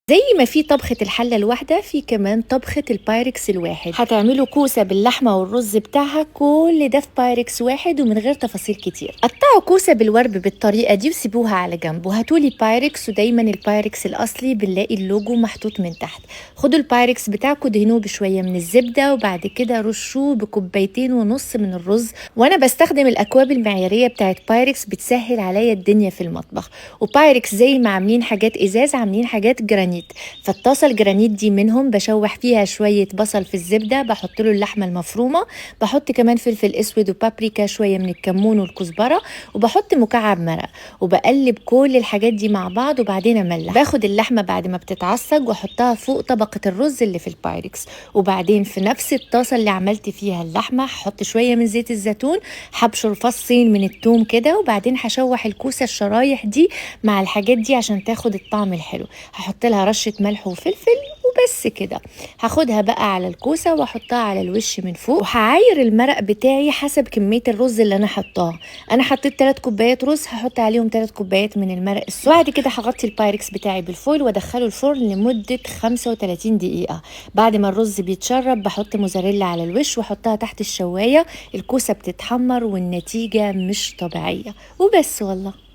زي ما في طبخة الحلة الواحدة، في كمان طبخة البايركس الواحد. هتعملوا كوسة باللحمة والرز بتاعها، كل ده في بايركس واحد ومن غير تفاصيل كتير. قطعوا كوسة بالورب بالطريقة دي وسيبوها على جنب، وهاتولي بايركس. ودايما البايركس الأصلي بنلاقي اللوجو محطوط من تحت. خدوا البايركس بتاعكم دهنوه بشوية من الزبدة، وبعد كده رشوة بكوبايتين ونص من الرز. وانا بستخدم الأكواب المعيارية بتاعت بايركس، بتسهل عليا الدنيا في المطبخ. وبايركس زي ما عاملين حاجات إزاز عاملين حاجات جرانيت، فالطاسة الجرانيت دي منهم بشوح فيها شوية بصل في الزبدة، بحط له اللحمة المفرومة، بحط كمان فلفل اسود وبابريكا، شوية من الكمون والكزبرة، وبحط مكعب مرق، وبقلب كل الحاجات دي مع بعض. وبعدين املح، باخد اللحمة بعد ما بتتعصج واحطها فوق طبقة الرز اللي في البايركس. وبعدين في نفس الطاسة اللي عملت فيها اللحمة هحط شوية من زيت الزيتون، هبشر فصين من التوم كده، وبعدين هشوح الكوسة الشرايح دي مع الحاجات دي عشان تاخد الطعم الحلو. هحط لها رشة ملح وفلفل وبس كده. هاخدها بقى على الكوسة واحطها على الوش من فوق، وهعاير المرق بتاعي حسب كمية الرز اللي انا حطاها. انا حطيت 3 كوبايات رز، هحط عليهم 3 كوبايات من المرق السخن. بعد كده هغطي البايركس بتاعي بال foil وادخله الفرن لمدة 35 دقيقة. بعد ما الرز بيتشرب بحط موزاريلا على الوش واحطها تحت الشواية، الكوسة بتتحمر والنتيجة مش طبيعية. وبس والله.